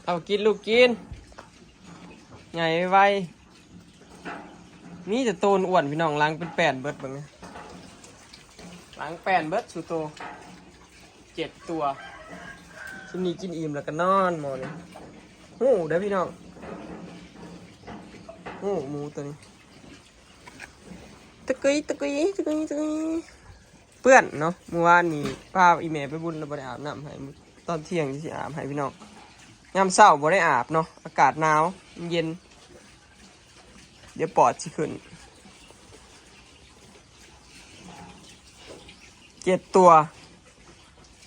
ເອົາກິນລູກກິນ ໃຫຍ່ໄວໆ ມີແຕ່ໂຕອ້ວນພີ່ນ້ອງ ຫຼັງເປັນແປ້ນເບິດເບິ່ງ ຫຼັງແປ້ນເບິດສູ່ໂຕ ເຈັດຕົວ. ຊຸມນີ້ກິນອີ່ມແລ້ວກໍນອນໝໍນີ້. ຮູ້ເດີ້ພີ່ນ້ອງ ຮູ້ໝູໂຕນີ້ ຕະກຸຍ ຕະກຸຍ ຕະກຸຍ ຕະກຸຍ ເປື້ອນເນາະ. ມື້ວານນີ້ພາອີ່ແມ່ໄປບຸນ ແລ້ວບໍ່ໄດ້ອາບນ້ຳໃຫ້ ຕອນທ່ຽງຊິອາບໃຫ້ພີ່ນ້ອງ. ຍາມເຊົ້າບໍ່ໄດ້ອາບເນາະ ອາກາດໜາວ ເຢັນ ດຽວປອດຊິຂຶ້ນ. ເຈັດຕົວ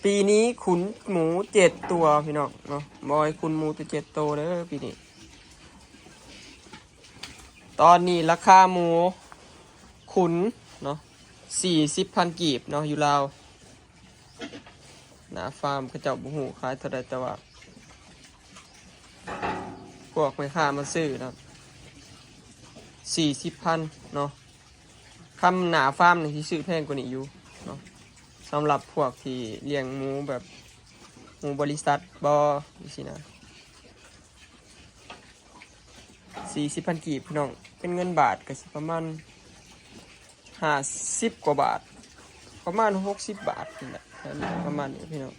ປີນີ້ຂຸນໝູເຈັດຕົວພີ່ນ້ອງເນາະ. ບໍ່ໃຫ້ຂຸນໝູແຕ່ເຈັດໂຕເດີ້ປີນີ້. ຕອນນີ້ລາຄາໝູຂຸນເນາະ ສີ່ສິບພັນກີບເນາະ ຢູ່ລາວ. ໜ້າຟາມເຂົາເຈົ້າບໍ່ຮູ້ຂາຍເທົ່າໃດ ແຕ່ວ່າພວກແມ່ຄ້າມາຊື້ນະ ສີ່ສິບພັນເນາະ. ຄັນໜ້າຟາມນີ້ຊິຊື້ແພງກວ່ານີ້ຢູ່ເນາະ ສຳລັບພວກທີ່ລ້ຽງໝູແບບໝູບໍລິສັດບໍ ຈັ່ງຊີ້ນະ. ສີ່ສິບພັນກີບພີ່ນ້ອງ ເປັນເງິນບາດກໍຊິປະມານຫ້າສິບກວ່າບາດ ປະມານຫົກສິບບາດນີ້ແຫຼະ ປະມານນີ້ພີ່ນ້ອງ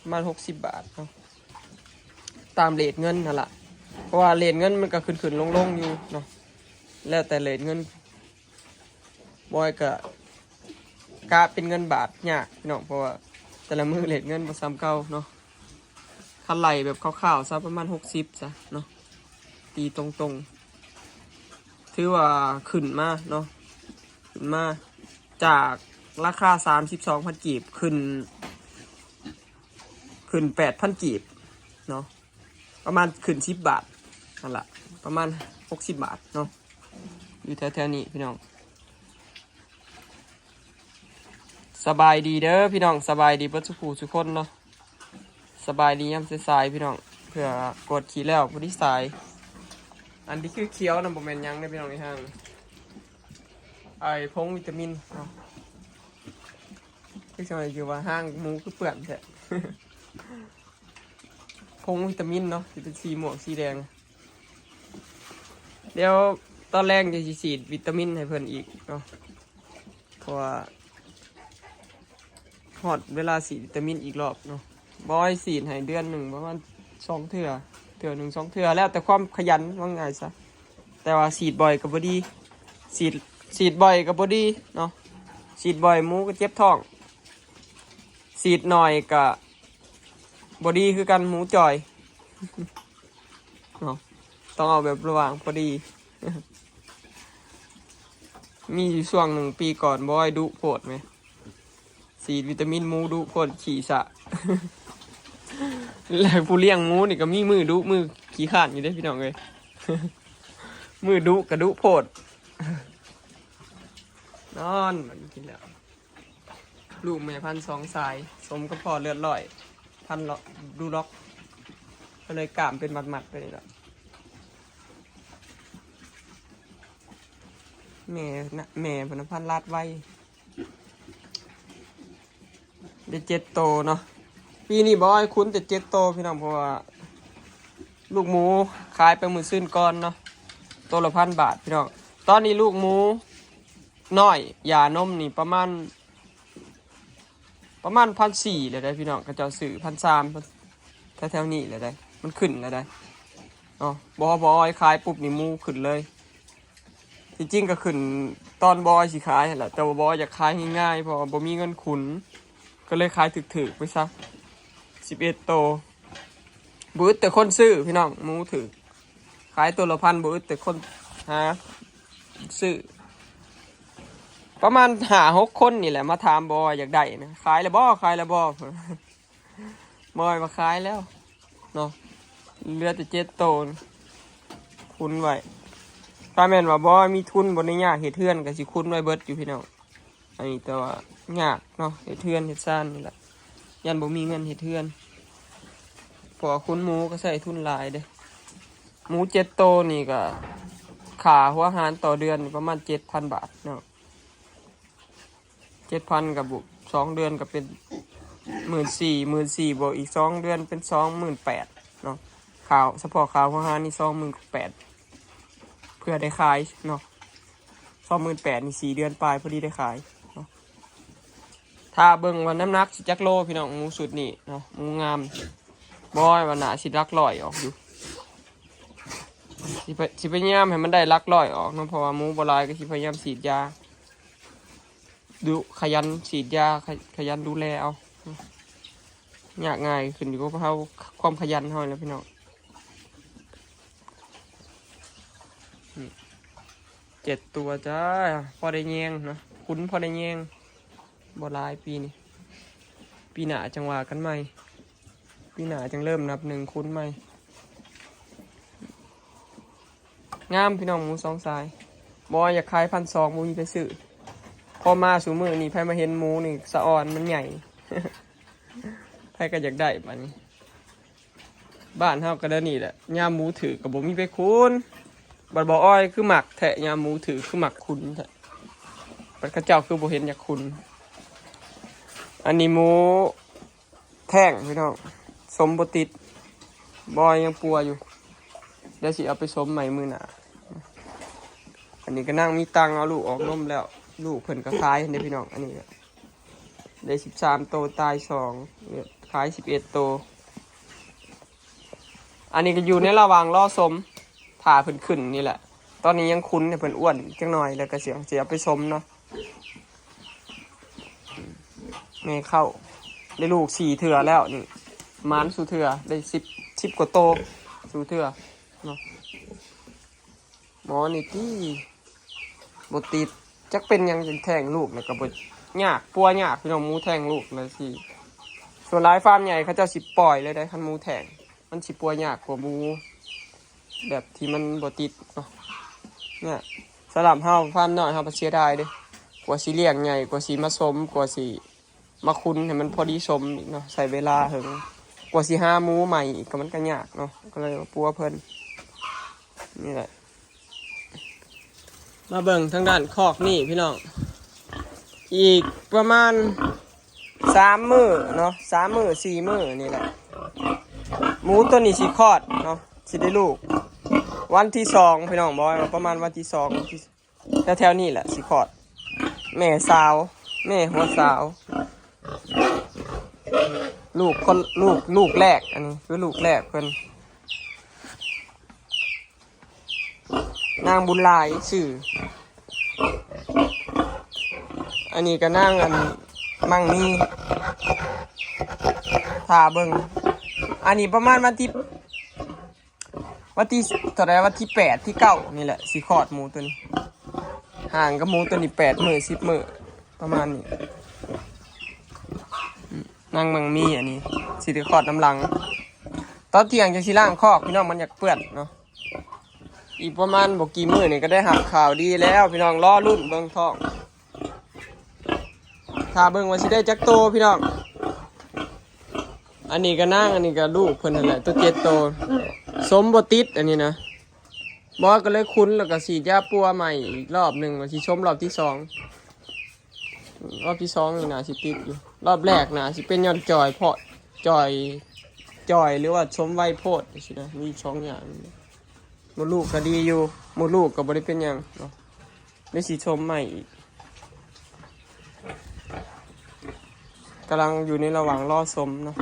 ປະມານຫົກສິບບາດເນາະ ຕາມເຣດເງິນຫັ້ນລະ. ເພາະວ່າເຣດເງິນມັນກໍຂຶ້ນໆລົງໆຢູ່ເນາະ ແລ້ວແຕ່ເຣດເງິນ. ບອຍກະກະເປັນເງິນບາດຍາກພີ່ນ້ອງ ເພາະວ່າແຕ່ລະມື້ເຣດເງິນບໍ່ສ່ຳເກົ່າເນາະ. ຄັນໄລ່ແບບຄ່າວໆຊະ ປະມານຫົກສິບຊະເນາະ ຕີຕົງໆ ຖືວ່າຂຶ້ນມາເນາະ ຂຶ້ນມາຈາກລາຄາສາມສິບສອງພັນກີບ ຂຶ້ນ ຂຶ້ນແປດພັນກີບເນາະ ປະມານຂຶ້ນສິບບາດຫັ້ນລະ ປະມານຫົກສິບບາດເນາະ ຢູ່ແຖວໆນີ້ພີ່ນ້ອງ. ສະບາຍດີເດີພີ່ນ້ອງ ສະບາຍດີເບິດສູ່ຜູ້ສູ່ຄົນເນາະ. ສະບາຍດີຍາມສາຍໆພີ່ນ້ອງ ເພື່ອກວດຂີ້ແລ້ວພໍດີສາຍ. ອັນທີ່ຄືຂຽວນະ ບໍ່ແມ່ນຫຍັງເດີພີ່ນ້ອງ ໃນຫ້າງ ໄອ້ ຜົງວິຕາມິນເນາະ. ຄືຈັ່ງໃດຄືວ່າຫ້າງໝູຄືເປື້ອນແທ້ ຜົງວິຕາມິນເນາະ ທີ່ເປັນສີມ່ວງສີແດງ. ດຽວຕອນແລງຈະຊິສີດວິຕາມິນໃຫ້ເພິ່ນອີກເນາະ ເພາະວ່າຮອດເວລາສີດວິຕາມິນອີກລອບເນາະ. ບອຍສີດໃຫ້ເດືອນໜຶ່ງປະມານສອງເທື່ອ ເທື່ອໜຶ່ງສອງເທື່ອ ແລ້ວແຕ່ຄວາມຂະຫຍັນ ວ່າງ່າຍຊະ. ແຕ່ວ່າສີດບ່ອຍກໍບໍ່ດີ ສີດ ສີດບ່ອຍກໍບໍ່ດີເນາະ. ສີດບ່ອຍໝູກໍເຈັບທ້ອງ ສີດໜ້ອຍກໍບໍ່ດີຄືກັນ ໝູຈ່ອຍເນາະ. ຕ້ອງເອົາແບບລະຫວ່າງພໍດີ. ມີຢູ່ຊ່ວງໜຶ່ງປີກ່ອນ ບອຍດຸໂພດແມ ສີດວິຕາມິນໝູດຸໂພດ ຂີ້ສະ ແລະ ຜູ້ລ້ຽງໝູນີ້ກໍມີມື້ດຸມື້ຂີ້ຄ້ານຢູ່ເດ້ພີ່ນ້ອງເອີຍ. ມື້ດຸກໍດຸໂພດ ນອນບັດນີ້ກິນແລ້ວ. ລູກແມ່ພັນສອງສາຍ ສົມກັບພໍ່ເລືອດຮ້ອຍ ພັນລັອກ ດູລັອກ ກໍເລີຍກ້າມເປັນມັດໆໄປນີ້ລະ. ແມ່ນະ ແມ່ເພິ່ນນະພັນລາດໄວ ໄດ້ເຈັດໂຕເນາະ. ປີນີ້ບໍ່ໃຫ້ຂຸນແຕ່ເຈັດໂຕພີ່ນ້ອງ ເພາະວ່າລູກໝູຂາຍໄປມື້ຊືນກ່ອນເນາະ ໂຕລະພັນບາດພີ່ນ້ອງ. ຕອນນີ້ລູກໝູນ້ອຍຢານົມນີ້ປະມານ ປະມານພັນສີ່ແລ້ວໄດ໋ພີ່ນ້ອງ ເຂົາເຈົ້າຊື້ພັນສາມ ແຖວໆນີ້ແລ້ວໄດ໋ ມັນຂຶ້ນແລ້ວໄດ໋ເນາະ. ບໍ່ ບໍ່ອອຍຂາຍປຸບນີ້ໝູຂຶ້ນເລີຍ. ທີ່ຈິງກໍຂຶ້ນຕອນບໍ່ອອຍຊິຂາຍຫັ້ນແຫຼະ ແຕ່ວ່າບໍ່ອອຍຢາກຂາຍງ່າຍໆ ເພາະວ່າບໍ່ມີເງິນຂຸນ ກໍເລີຍຂາຍຖືກໆໄປຊະ ສິບເອັດໂຕ. ບໍ່ອຶດແຕ່ຄົນຊື້ພີ່ນ້ອງ ໝູຖືກ ຂາຍໂຕລະພັນ ບໍ່ອຶດແຕ່ຄົນຫາຊື້. ປະມານຫ້າຫົກຄົນນີ້ແຫຼະມາຖາມບໍ່ວ່າຢາກໄດ້ນະ ຂາຍແລ້ວບໍ່ ຂາຍແລ້ວບໍ່. ບໍ່ວ່າຂາຍແລ້ວເນາະ ເຫຼືອແຕ່ເຈັດໂຕ ຂຸນໄວ້. ຖ້າແມ່ນວ່າບໍ່ມີທຶນ ບໍ່ໄດ້ຍາກເຮັດເຮືອນ ກໍຊິຂຸນໄວ້ເບິດຢູ່ພີ່ນ້ອງ. ອັນນີ້ແຕ່ວ່າຍາກເນາະ ເຮັດເຮືອນເຮັດຊານນີ້ແຫຼະ ຢ້ານບໍ່ມີເງິນເຮັດເຮືອນ ເພາະວ່າຂຸນໝູກໍໃຊ້ທຶນຫຼາຍເດ້. ໝູເຈັດໂຕນີ້ກໍຄ່າຫົວອາຫານຕໍ່ເດືອນປະມານເຈັດພັນບາດເນາະ ເຈັດພັນກັບສອງເດືອນກໍເປັນໝື່ນສີ່ ໝື່ນສີ່ບວກອີກສອງເດືອນເປັນສອງໝື່ນແປດ ເນາະ ຂາວ ສະເພາະຂາວຫົວຫານນີ້ ສອງໝື່ນແປດ ເພື່ອໄດ້ຂາຍເນາະ ສອງໝື່ນແປດນີ້ ສີ່ເດືອນປາຍພໍດີໄດ້ຂາຍເນາະ. ຖ້າເບິ່ງວ່ານ້ຳໜັກຊິຈັກໂລພີ່ນ້ອງ ໝູຊຸດນີ້ເນາະ ໝູງາມ ບອຍວ່າໜ້າຊິຫຼັກຮ້ອຍອອກຢູ່ ຊິພະ ຊິພະຍາຍາມໃຫ້ມັນໄດ້ຫຼັກຮ້ອຍອອກເນາະ ເພາະວ່າໝູບໍ່ຫຼາຍ ກໍຊິພະຍາຍາມສີດຢາ ດຸ ຂະຫຍັນສີດຢາ ຂະ ຂະຫຍັນດູແລເອົາ ຍາກງ່າຍຂຶ້ນຢູ່ກັບເຮົາ ຄວາມຂະຫຍັນເຮົາແຫຼະພີ່ນ້ອງ. ນີ້ ເຈັດຕົວຈ້າ ພໍໄດ້ແຍງເນາະ ຂຸນພໍໄດ້ແຍງ ບໍ່ຫຼາຍປີນີ້ ປີໜ້າຈັ່ງວ່າກັນໃໝ່ ປີໜ້າຈັ່ງເລີ່ມນັບໜຶ່ງຂຸນໃໝ່. ງາມພີ່ນ້ອງ ໝູສອງສາຍ ບໍ່ຢາກຂາຍພັນສອງ ບໍ່ມີໃຜຊື້ ພໍມາສູ່ມື້ນີ້ ໃຜມາເຫັນໝູນີ້ສະອອນ ມັນໃຫຍ່ ໃຜກໍຢາກໄດ້ບາດນີ້. ບ້ານເຮົາກໍແນວນີ້ແຫຼະ ຍາມໝູຖືກກໍບໍ່ມີໃຜຂຸນ ບັດບໍ່ອອຍຄືມັກແທ້ ຍາມໝູຖືກຄືມັກຂຸນແທ້ ບັດເຂົາເຈົ້າຄືບໍ່ເຫັນຢາກຂຸນ. ອັນນີ້ໝູແທ້ງພີ່ນ້ອງ ສົມບໍ່ຕິດ ບໍ່ອອຍຍັງປົວຢູ່ ດຽວຊິເອົາໄປສົມໃໝ່ມື້ໜ້າ. ອັນນີ້ກໍນາງມີຕັງເອົາລູກອອກນົມແລ້ວ ລູກເພິ່ນກໍຂາຍເດ້ພີ່ນ້ອງ ອັນນີ້ກໍ ໄດ້ສິບສາມໂຕ ຕາຍສອງ ຂາຍສິບເອັດໂຕ. ອັນນີ້ກໍຢູ່ໃນລະຫວ່າງລໍສົມ ຖ້າເພິ່ນຂຶ້ນນີ້ແຫຼະ ຕອນນີ້ຍັງຂຸນໃຫ້ເພິ່ນອ້ວນຈັກໜ່ອຍ ແລ້ວກໍຊິ ຊິເອົາໄປສົມເນາະ. ແມ່ເຂົ້າ ໄດ້ລູກສີ່ເທື່ອແລ້ວນີ້ ໝານສູ່ເທື່ອ ໄດ້ສິບ ສິບກວ່າໂຕສູ່ເທື່ອເນາະ. ໝໍນີ້ຕິບໍ່ຕິດ ຈັກເປັນຫຍັງຈຶ່ງແທ້ງລູກ ແລ້ວກໍບໍ່ຍາກ ປົວຍາກພີ່ນ້ອງ ໝູແທ້ງລູກນະຊິ. ສ່ວນຫຼາຍຟາມໃຫຍ່ເຂົາເຈົ້າຊິປ່ອຍເລີຍໄດ໋ ຄັນໝູແທ້ງ ມັນຊິປົວຍາກກວ່າໝູແບບທີ່ມັນບໍ່ຕິດເນາະ. ເນຍ ສຳລັບເຮົາຟາມນ້ອຍ ເຮົາກໍເສຍດາຍເດ້ ກວ່າຊິລ້ຽງໃຫຍ່ ກວ່າຊິມາສົມ ກວ່າຊິ ມາຂຸນໃຫ້ມັນພໍດີສົມອີກເນາະ ໃຊ້ເວລາເຫິງ ກວ່າຊິຫາໝູໃໝ່ອີກກໍມັນກໍຍາກເນາະ ກໍເລີຍມາປົວເພິ່ນນີ້ແຫຼະ. ມາເບິ່ງທາງດ້ານຄອກນີ້ພີ່ນ້ອງ ອີກປະມານສາມມື້ເນາະ ສາມມື້ສີ່ມື້ນີ້ແຫຼະ ໝູຕົວນີ້ຊິຄອດເນາະ ຊິໄດ້ລູກວັນທີສອງພີ່ນ້ອງ ບອກວ່າປະມານວັນທີສອງ ວັນທີ ແຖວໆນີ້ແຫຼະຊິຄອດ ແມ່ສາວ ແມ່ຫົວສາວ ລູກຄົນ ລູກ ລູກແລກ ອັນນີ້ຄືລູກແລກເພິ່ນ ນາງບຸນຫຼາຍຊື່ ອັນນີ້ກໍນາງ ອັນ ມັ່ງມີ ຖ້າເບິ່ງ ອັນນີ້ປະມານວັນທີ ວັນທີເທົ່າໃດ ວັນທີແປດ ທີເກົ້ານີ້ແຫຼະ ຊິຄອດໝູຕົວນີ້ ຫ່າງກັບໝູຕົວນີ້ແປດມື້ ສິບມື້ ປະມານນີ້. ນາງມັ່ງມີ ອັນນີ້ຊິໄດ້ຄອດນຳຫຼັງ ຕອນທ່ຽງຈັ່ງຊິລ້າງຄອກພີ່ນ້ອງ ມັນຢາກເປື້ອນເນາະ. ອີກປະມານບໍ່ກີ່ມື້ນີ້ກໍໄດ້ຮັບຂ່າວດີແລ້ວພີ່ນ້ອງ ລໍລຸ້ນເບິ່ງທ້ອງ ຖ້າເບິ່ງວ່າຊິໄດ້ຈັກໂຕພີ່ນ້ອງ. ອັນນີ້ກໍນາງ ອັນນີ້ກໍລູກເພິ່ນຫັ້ນແຫຼະ ໂຕເຈັດໂຕ ສົມບໍ່ຕິດ ອັນນີ້ນະ ໝໍກໍເລີຍຂຸນ ແລ້ວກໍສີດຢາປົວໃໝ່ອີກລອບໜຶ່ງ ວ່າຊິສົມລອບທີສອງ ລອບທີສອງນີ້ໜ້າຊິຕິດຢູ່ ລອບແລກໜ້າຊິເປັນຍ້ອນຈ່ອຍ ເພາະຈ່ອຍ ຈ່ອຍ ຫຼືວ່າສົມໄວໂພດຈັ່ງຊີ້ນະ ມີສອງຢ່າງ. ມົດລູກກໍດີຢູ່ ມົດລູກກໍບໍ່ໄດ້ເປັນຫຍັງເນາະ ໄດ້ຊິສົມໃໝ່ອີກ ກຳລັງຢູ່ໃນລະຫວ່າງລໍສົມເນາະ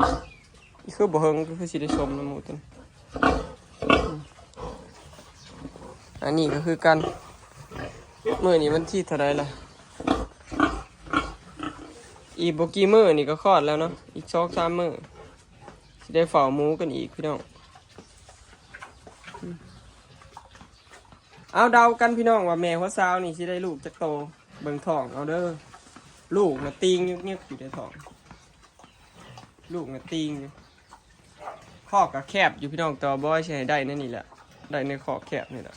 ຄືບໍ່ເຫິງກໍຄືຊິໄດ້ສົມນຳໝູຕົວນີ້. ອັນນີ້ກໍຄືກັນ ມື້ນີ້ວັນທີເທົ່າໃດລະ ອີກບໍ່ກີ່ມື້ນີ້ກໍຄອດແລ້ວເນາະ ອີກສອງສາມມື້ ຊິໄດ້ເຝົ້າໝູກັນອີກພີ່ນ້ອງ. ເອົາ ເດົາກັນພີ່ນ້ອງວ່າແມ່ຫົວສາວນີ້ຊິໄດ້ລູກຈັກໂຕ ເບິ່ງທ້ອງເອົາເດີ ລູກນະຕີງຍຶກໆຢູ່ໃນທ້ອງ ລູກນະຕີງຢູ່ ຄອກກໍແຄບຢູ່ພີ່ນ້ອງ ແຕ່ວ່າບອຍຊິໃຫ້ໄດ້ໃນນີ້ແຫຼະ ໄດ້ໃນຄອກແຄບນີ້ແຫຼະ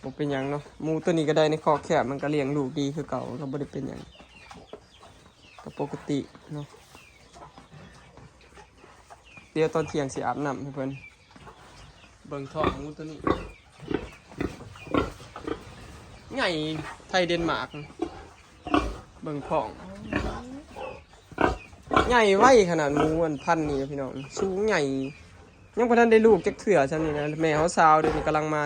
ບໍ່ເປັນຫຍັງເນາະ ໝູຕົວນີ້ກໍໄດ້ໃນຄອກແຄບ ມັນກໍລ້ຽງລູກດີຄືເກົ່າ ມັນກໍບໍ່ໄດ້ເປັນຫຍັງ ກໍປົກກະຕິເນາະ. ດຽວຕອນທ່ຽງຊິອາບນ້ຳໃຫ້ເພິ່ນ ເບິ່ງທ້ອງໝູຕົວນີ້ ໃຫຍ່ໄທເດນມາກ ເບິ່ງທ້ອງ ໃຫຍ່ໄວຂະໜາດໝູອັນພັນນີ້ພີ່ນ້ອງ ສູງໃຫຍ່ ຍັງບໍ່ທັນໄດ້ລູກຈັກເທື່ອຊ່ຳນີ້ນະ. ແມ່ເຮົາຊາວເດ້ ນີ້ກຳລັງມາ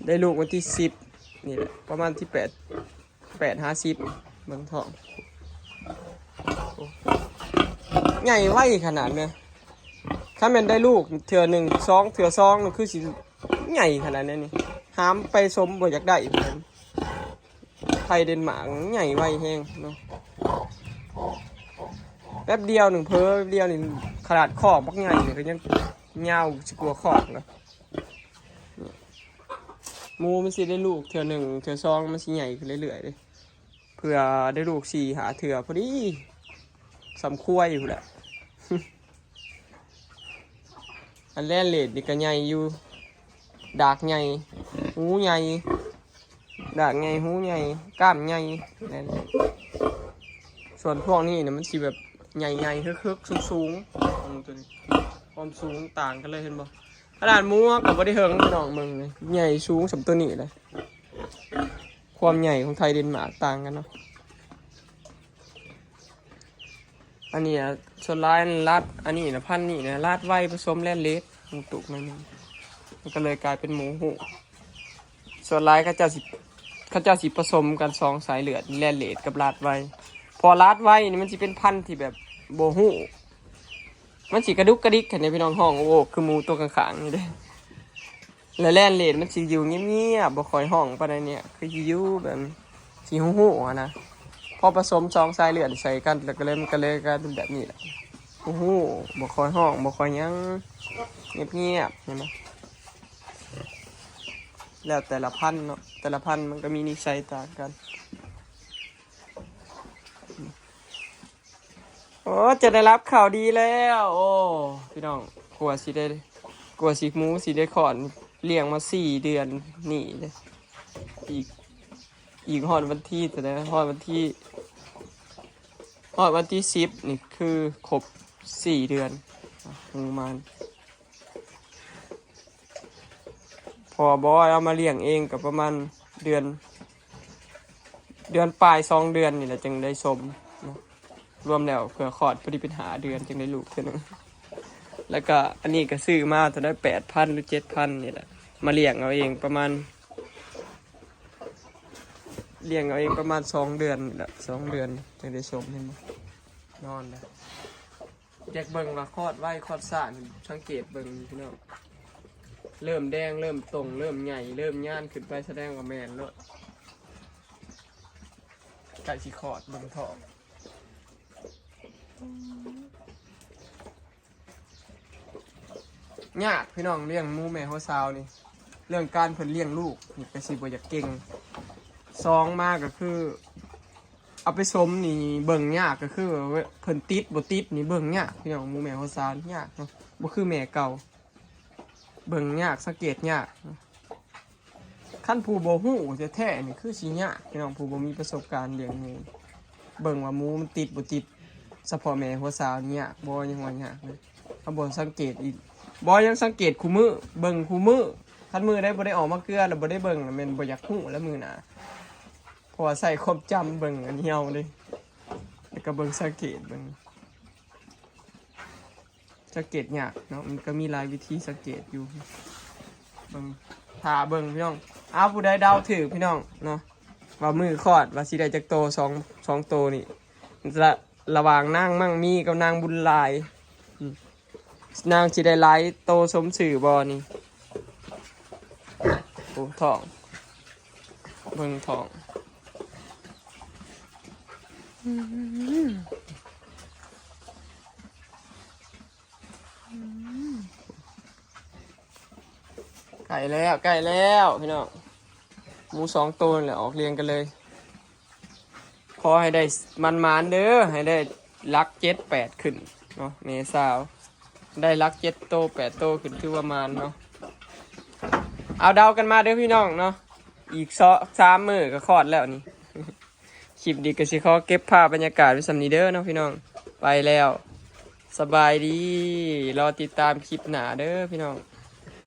ໄດ້ລູກວັນທີສິບນີ້ແຫຼະ ປະມານທີແປດ ແປດຫາສິບ ເບິ່ງທ້ອງ ໂອ້ ໃຫຍ່ໄວຂະໜາດແມ່. ຖ້າແມ່ນໄດ້ລູກເທື່ອໜຶ່ງ ສອງ ເທື່ອສອງນີ້ຄືຊິໃຫຍ່ຂະໜາດນີ້ ຫາມໄປສົມບໍ່ຢາກໄດ້. ໄທເດນມາກໃຫຍ່ໄວແຮງເນາະ ແປັບດຽວໜຶ່ງເພີ ແປັບດຽວນີ້ ຂະໜາດຄອກບັກໃຫຍ່ນີ້ກໍຍັງຍາວຊິກວ່າຄອກນະ. ໝູມັນຊິໄດ້ລູກເທື່ອໜຶ່ງ ເທື່ອສອງ ມັນຊິໃຫຍ່ຂຶ້ນເລື້ອຍໆເດ້ ເພື່ອໄດ້ລູກສີ່ຫ້າເທື່ອພໍດີ ສ່ຳຄວາຍພຸ້ນແຫຼະ. ອັນແລນເລດນີ້ກໍໃຫຍ່ຢູ່ ດາກໃຫຍ່ ຫູໃຫຍ່ ດາກໃຫຍ່ ຫູໃຫຍ່ ກ້າມໃຫຍ່ ແລນເລດ. ສ່ວນພວກນີ້ນະ ມັນຊິແບບໃຫຍ່ໆ ເຮີກໆ ສູງໆ ອືມ ຕົວນີ້ ຄວາມສູງຕ່າງກັນເລີຍ ເຫັນບໍ່? ຂະໜາດໝູກໍບໍ່ໄດ້ເຫິງ ພີ່ນ້ອງເບິ່ງນີ້ ໃຫຍ່ສູງສ່ຳຕົວນີ້ເລີຍ. ຄວາມໃຫຍ່ຂອງໄທເດນມາກຕ່າງກັນເນາະ. ອັນນີ້ນະ ສ່ວນຫຼາຍລາດ ອັນນີ້ນະ ພັນນີ້ນະ ລາດໄວປະສົມແລນເລດ ມັນຕຸກໜ້ອຍໜຶ່ງ ມັນກໍເລີຍກາຍເປັນໝູຫູ. ສ່ວນຫຼາຍເຂົາເຈົ້າຊິ ເຂົາເຈົ້າຊິປະສົມກັນສອງສາຍເລືອດ ແລນເລດກັບລາດໄວ ເພາະລາດໄວນີ້ມັນຊິເປັນພັນທີ່ແບບບໍ່ຫູ ມັນຊິກະດຸກກະດິກຫັ້ນເດ້ ພີ່ນ້ອງ ຮ້ອງໂອກໆ ຄືໝູຕົວຂ້າງໆນີ້ເດ້. ແລະແລນເລດມັນຊິຢູ່ງຽບໆ ບໍ່ຄ່ອຍຮ້ອງປານໃດນີ້ ຄືຊິຢູ່ແບບຊິຫູໆຫັ້ນນະ. ພໍປະສົມສອງສາຍເລືອດໃສ່ກັນ ແລ້ວກໍເລີຍ ມັນກໍເລີຍກາຍເປັນແບບນີ້ແຫຼະ ຫູໆ ບໍ່ຄ່ອຍຮ້ອງ ບໍ່ຄ່ອຍຫຍັງ ງຽບໆ ເຫັນບໍ່? ແລ້ວແຕ່ລະພັນເນາະ ແຕ່ລະພັນມັນກໍມີນິໄສຕ່າງກັນ. ໂອ້ ຈະໄດ້ຮັບຂ່າວດີແລ້ວ ໂອ້ ພີ່ນ້ອງ ກວ່າຊິໄດ້ ກວ່າຊິ ໝູຊິໄດ້ຄອດ ລ້ຽງມາສີ່ເດືອນນີ້ເດ້ ອີກ ອີກຮອດວັນທີເທົ່າໃດ ຮອດວັນທີ ຮອດວັນທີສິບນີ້ຄືຄົບສີ່ເດືອນ ປະມານ ເພາະວ່າບອຍເອົາມາລ້ຽງເອງກໍປະມານເດືອນ ເດືອນປາຍ ສອງເດືອນນີ້ແຫຼະ ຈຶ່ງໄດ້ສົມເນາະ. ລວມແລ້ວເພື່ອຄອດພໍດີເປັນຫ້າເດືອນ ຈຶ່ງໄດ້ລູກເທື່ອໜຶ່ງ. ແລ້ວກໍອັນນີ້ກໍຊື້ມາເທົ່າໃດ ແປດພັນ ຫຼື ເຈັດພັນນີ້ແຫຼະ ມາລ້ຽງເອົາເອງປະມານ ລ້ຽງເອົາເອງປະມານສອງເດືອນນີ້ແຫຼະ ສອງເດືອນຈຶ່ງໄດ້ສົມ ເຫັນບໍ່ ນອນແລ້ວ. ຢາກເບິ່ງວ່າຄອດໄວຄອດຊ້ານີ້ ສັງເກດເບິ່ງພີ່ນ້ອງ ເລີ່ມແດງ ເລີ່ມຕົງ ເລີ່ມໃຫຍ່ ເລີ່ມຍານຂຶ້ນໄປ ສະແດງວ່າແມ່ນໂລດ ໃກ້ຊິຄອດ ເບິ່ງທ້ອງ. ຍາກພີ່ນ້ອງ ລ້ຽງໝູແມ່ຫົວຊາວນີ້ ເລື່ອງການເພິ່ນລ້ຽງລູກນີ້ກໍຊິບໍ່ຢາກເກັ່ງ. ສອງມາກໍຄື ເອົາໄປສົມນີ້ເບິ່ງຍາກ ກໍຄືເພິ່ນຕິດບໍ່ຕິດນີ້ເບິ່ງຍາກພີ່ນ້ອງ. ໝູແມ່ຫົວຊາວນີ້ຍາກເນາະ ບໍ່ຄືແມ່ເກົ່າ ເບິ່ງຍາກ ສັງເກດຍາກ. ຄັນຜູ້ບໍ່ຮູ້ແທ້ໆນີ້ຄືຊິຍາກພີ່ນ້ອງ ຜູ້ບໍ່ມີປະສົບການລ້ຽງໝູ ເບິ່ງວ່າໝູມັນຕິດບໍ່ຕິດ ສະເພາະແມ່ຫົວຊາວນີ້ຍາກ ບໍ່ ຍັງວ່າຍາກເລີຍ. ເຮົາບໍ່ສັງເກດອີກ ບໍ່ ຍັງສັງເກດຄູ່ມື້ ເບິ່ງຄູ່ມື້. ຄັນມື້ໃດບໍ່ໄດ້ອອກມາເກືອ ແລ້ວບໍ່ໄດ້ເບິ່ງ ແມ່ນບໍ່ຢາກຮູ້ແລ້ວມື້ໜ້າ ເພາະວ່າໃຊ້ຄວາມຈຳເບິ່ງອັນດຽວເດ້ ແລ້ວກໍເບິ່ງ ສັງເກດເບິ່ງ. ສັງເກດຍາກເນາະ ມັນກໍມີຫຼາຍວິທີສັງເກດຢູ່. ເບິ່ງ ຖ້າເບິ່ງພີ່ນ້ອງ ອ້າວ ຜູ້ໃດເດົາຖືກພີ່ນ້ອງເນາະ ວ່າມື້ຄອດວ່າຊິໄດ້ຈັກໂຕ ສອງ ສອງໂຕນີ້ ລະ ລະຫວ່າງນາງມັ່ງມີກັບນາງບຸນຫຼາຍ ອືມ ນາງຊິໄດ້ຫຼາຍໂຕສົມຊື່ບໍ່ນີ້? ໂອ້ ທ້ອງ ເບິ່ງທ້ອງ ອືມ ອືມ ໃກ້ແລ້ວ ໃກ້ແລ້ວພີ່ນ້ອງ ໝູສອງໂຕນີ້ແຫຼະ ອອກລ້ຽງກັນເລີຍ. ຂໍໃຫ້ໄດ້ໝານໆເດີ ໃຫ້ໄດ້ຫຼັກເຈັດແປດຂຶ້ນເນາະ ແມ່ສາວ ໄດ້ຫຼັກເຈັດໂຕແປດໂຕຂຶ້ນ ຖືວ່າໝານເນາະ. ເອົາ ເດົາກັນມາເດີພີ່ນ້ອງເນາະ ອີກສອງສາມມື້ກໍຄອດແລ້ວນີ້. ຄລິບນີ້ກໍຊິຂໍເກັບພາບບັນຍາກາດໄວ້ສ່ຳນີ້ເດີເນາະພີ່ນ້ອງ ໄປແລ້ວ ສະບາຍດີ ລໍຕິດຕາມຄລິບໜ້າເດີພີ່ນ້ອງ.